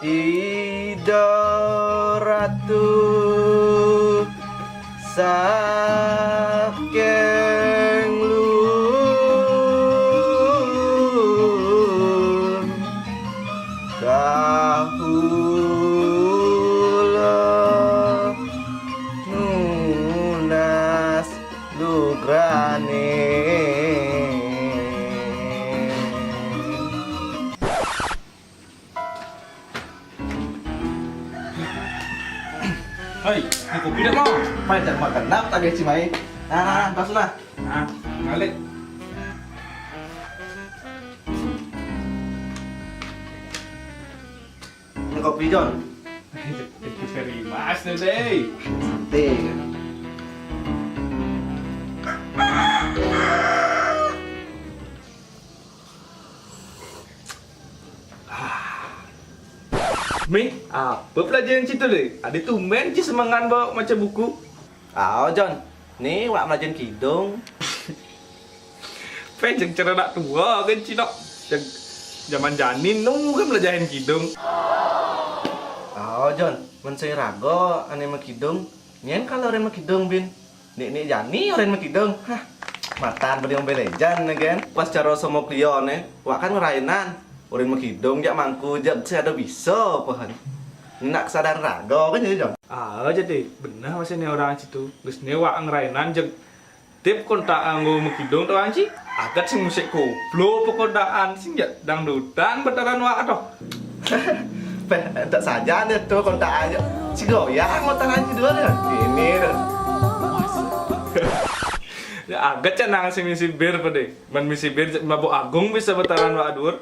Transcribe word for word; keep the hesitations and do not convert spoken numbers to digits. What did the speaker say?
Ida Ratu saking luhur, kawula nunas lugrane. Hei, ini kopi dah mau. Mai tak makan nap tak gaji mai. Nah, nah, nah, pas lah. Nah, balik. Ini kopi, Jon. Itu seri mas nih, deh. Santai. Mi, apa pelajaran situ, le? Ada tumben ci semengan bawa maca buku. Aw, Jon. Ni wak melajahin kidung. Pe, jeng cara nak tua kan, ci, nok. Jeng zaman janin nu kan melajahin kidung. Aw, Jon. Men saya raga ane makidung. Nyen kalau orang makidung, bin. Nek, nek jani orang makidung. Hah. Matan beli Mobile Legend ne, gen. Pas cara sama klia ne, wak kan ngerainan. Orang makidung jak mangku jak si ada bisa, pahan. Nak kesadaran raga kan jadi, Jon. Ah, jadi benar masih ni orang situ. Gus ni wak ngerainan jeg tip kontak anggo makidung tu, anci. Agat sing musik koplo pekodaan sing jak dangdutan betaran wak tu. Peh, tak saja ni tu kontak aja. Si goyang motor anci dua ni. Ini tu. Ya, agat canang sing misi bir pede. Man misi bir mabuk agung bisa betaran wak dur.